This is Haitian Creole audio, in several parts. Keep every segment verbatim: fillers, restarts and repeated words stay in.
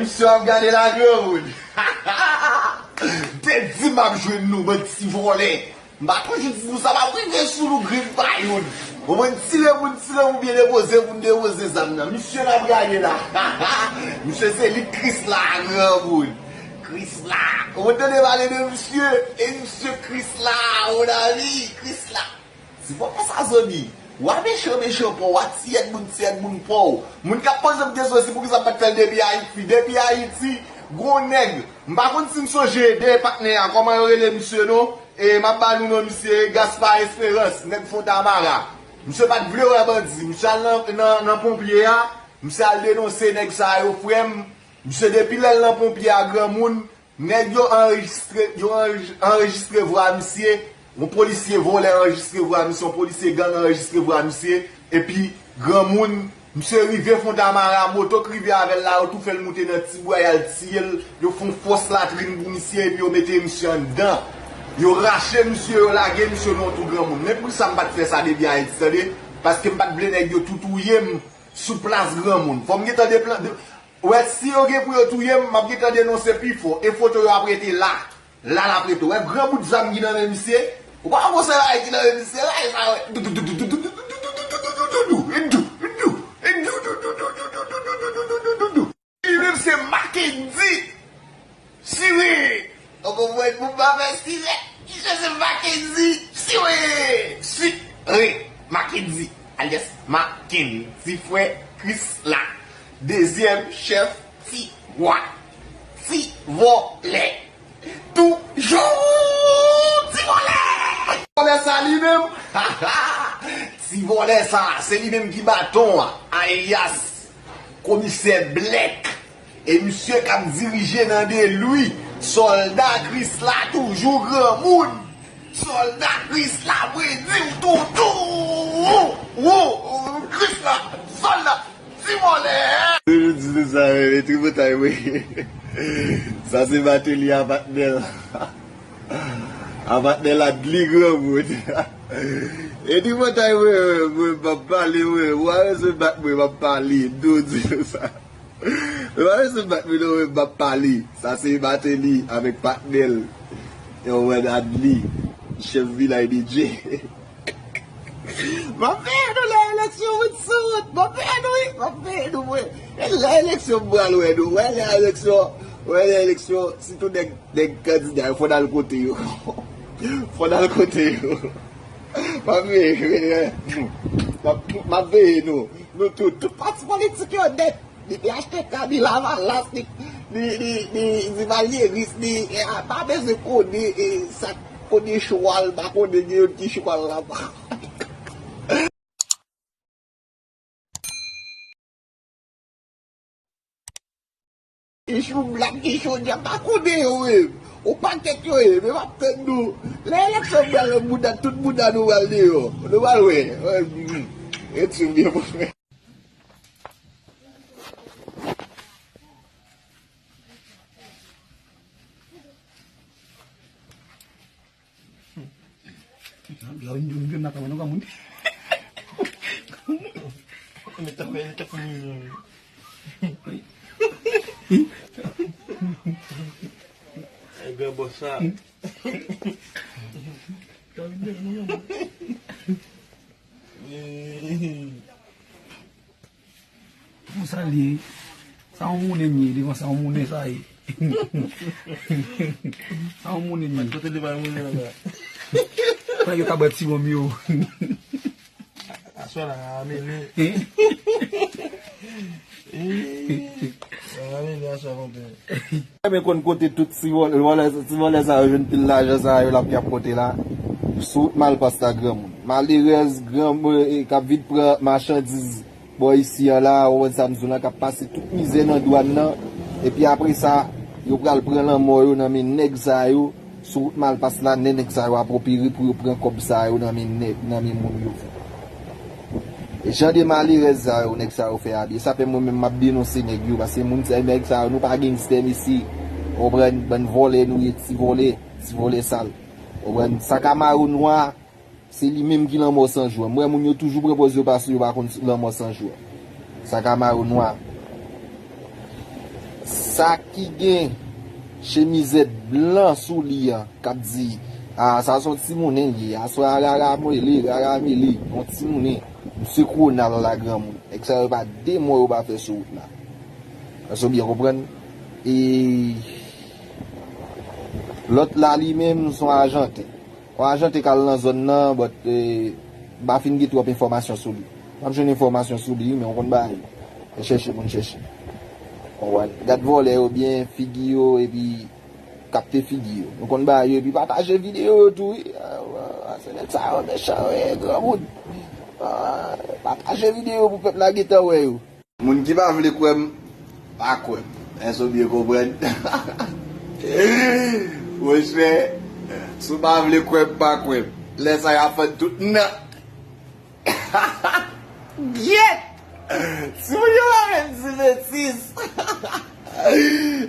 Misye ap gade la, granmoun. Te di m ap jwenn nou, bann ti vòlè. M pa toujou di nou sa, m ap rive sou nou, grenn pa youn. Ou konprann, tire pou n tire, pou byen depoze, pou n depoze zam nan. Misye n ap gade la. Misye se li Krisla, granmoun. Krisla. Ou konn tande pale de misye? E misye Krisla, mon ami, Krisla. Ti vòlè sa, zanmi. Wa mechan, mechan pa w, wa tiyèt moun, tiyèt moun pa w. Moun k ap poze m kesyon si poukisa m pa t fè l depi Ayiti. Depi Ayiti, gon nèg. M pa konn si n sonje de patnè a, kòman yo rele misye non? E m ap ba nou non misye, Gaspard Espérance, nèg Fontamara. Misye pa t vle wè bandi. Misye al nan, nan, nan ponpye a, misye al denonse nèg sa yo, frè m. Misye depi lè l nan ponpye a, granmoun, nèg yo anrejistre, yo anrej-, anrejistre vwa misye, yon polisye vòlè anrejistre vwa misye, yon polisye gang anrejistre vwa misye, epi granmoun, misye rive Fontamara, moto k rive avè l la, yo tou fè l moute nan ti bwa, y al tiye l, yo fè yon fòs latrin pou misye, epi yo mete misye anndan. Yo rache misye, yo lage misye nan yon twou granmoun. Men poukisa m pa t fè sa depi Ayiti, tande? Paske m pa t vle nèg yo tou touye m sou plas granmoun. Fò m gentan deplan-, de-, Ou wè, si yo gen pou yo touye m, m ap gentan denonse pi fò. E foto yo ap rete la. La l ap rete. Ou wè, gran bout zam ki nan men misye? Ou pa wè se bagay ki nan men misye la, e sa, wè. Li menm se Mackendy. Sire! Ou konprann pou m pa fè sire? Misye se Mackendy Sire! Sire! Mackendy, alyas Mackendy, ti frè Krisla. Dezyèm chèf ti wa. Ti vòlè. Toujou ti vòlè! Vòlè sa li menm? Ti vòlè sa, se li menm ki baton an, alyas Komisè Blèk. E misye k ap dirije nan de lwi. Sòlda Krisla toujou granmoun. Sòlda Krisla predi w toujou. Ou, ou, Krisla, sòlda, ti vòlè. Toujou di se sa, men, men tripotay, wi. Sa se Martelly a patnè l. A patnè l a dli granmoun. E tripotay, wi, wi, wi, m ap pale, wi. Ou pa bezwen bat mwen, m ap pale. Toujou di se sa. Mwen pa bezwen bat mwen non, mwen m ap pale. Sa se Martelly avèk patnè l. Yo, wè Adly, chèf vilaj de Dye. M ap veye nou lè eleksyon, moun sou wout. M ap veye nou, wi. M ap veye nou, mwen. E lè eleksyon, m pral wè nou. Wè lè eleksyon, wè lè eleksyon, sitou nèg, nèg kandida yo, fò n al kote yo. Fò n al kote yo. M ap veye, m ap, m ap veye nou. Nou tout, tout pati politik yo nèt. Depi H T K, ni Lavalas, ni, ni, ni, ni, ni Valyeris, ni, e, a, pa bezwen konnen, e, sa konnen chwal, pa konnen gen youn ki chwal la. Ki chou blan, ki chou djab, pa konnen yo menm. Yon pakèt yo ye, men m ap tann nou. Lè eleksyon pral nan bouda, tout bouda nou pral deyò. Nou pral wè. Wè, mm, ret sou byen pou fè. La, yon, yon, yon, nan kòman, nan kòman. Mwen tankou, mwen tankou. E gen bò sa. Pou sa li ye. Sa yon mounen ye, devan sa yon mounen sa ye. Sa yon mounen ye. Kote li bay mounen la? Sa yo ka bwè ti wonm yo. Aswè la, a mele. Hein? Ih, a mele aswè, konpè. Mwen konn kote tout ti vòlè, vòlè, ti vòlè sa yo jwenn pil lajan sa yo l ap, y ap pote la. Sou wout Malpas la, granmoun. Malerèz, granmoun, e, k ap vin pran machandiz bò isi an la, ou konn sa m di w lan, k ap pase tout mizè nan dwàn nan. Epi apre sa, yo pral pran lanmò yo nan men nèg sa yo. Sou wout Malpas la, nè nèg sa yo ap opere pou yo pran kòb sa yo nan men nèg, nan men moun yo. E jan de malerèz sa yo, nèg sa yo fè abye. Sa fè mwen menm m ap denonse nèg yo, paske moun sa, nèg sa yo, nou pa gangstè, mesye. Ou konprann, bann vòlè nou ye, ti vòlè, ti vòlè sal. Ou konprann, sa Camaro nwa, se li menm ki lanmò san jou an. M wè moun yo toujou pran pòz yo pase yo pa konn lanmò san jou an. Sa Camaro nwa. Sa ki gen chemizèt blan sou li an, k ap di, "A, sa se yon timoun li ye, aswè a rara mele, rara mele, yon timoun." Misye Ronald la granmoun. Nèg sa yo pa de mo yo pa fè sou wout la. Èske w byen konprann? E lòt la li menm se yon ajanten. Yon ajanten k al nan zòn nan, but, eh, m pa fin gen twòp enfòmasyon sou li. M ap jwenn enfòmasyon sou li, men w konn bagay. Mwen chèche pou n chèche. Konprann? Gad vòlè yo byen, figi yo, epi kapte figi yo. Nou konn bagay yo, epi pataje videyo yo tou, wi. Ah, ah, se nèg sa yo mechan, wi, granmoun. Ah, pataje videyo pou pèp la gentan wè yo. Moun ki pa vle kwè m, pa kwè m. Èske w byen konprann? Monchè, si w pa vle kwè m, pa kwè m. Lè sa y ap fè tout nan. Gyèt! Timoun yo pa menm di betiz.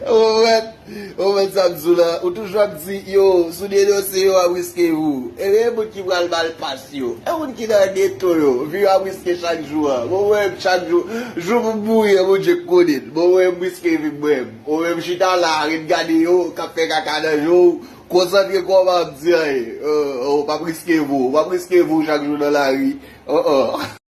Ou wè, ou wè sa m di w la, ou toujou ap di, yo, si w denonse yo, w ap riske vi w. E gen moun ki pral mal pas yo. E moun ki nan geto yo, vi yo ap riske chak jou an. Bon, mwen menm chak jou, jou pou m mouri an, Bondye k konnen l. Bon, mwen menm m riske vi m mwen menm. Ou menm chita la, ret gade yo, k ap fè kaka nan je w. Konsantre kò w pa ap di anyen. Oh, oh, w p ap riske vi w. W p ap riske vi w chak jou nan lari. Oh, oh.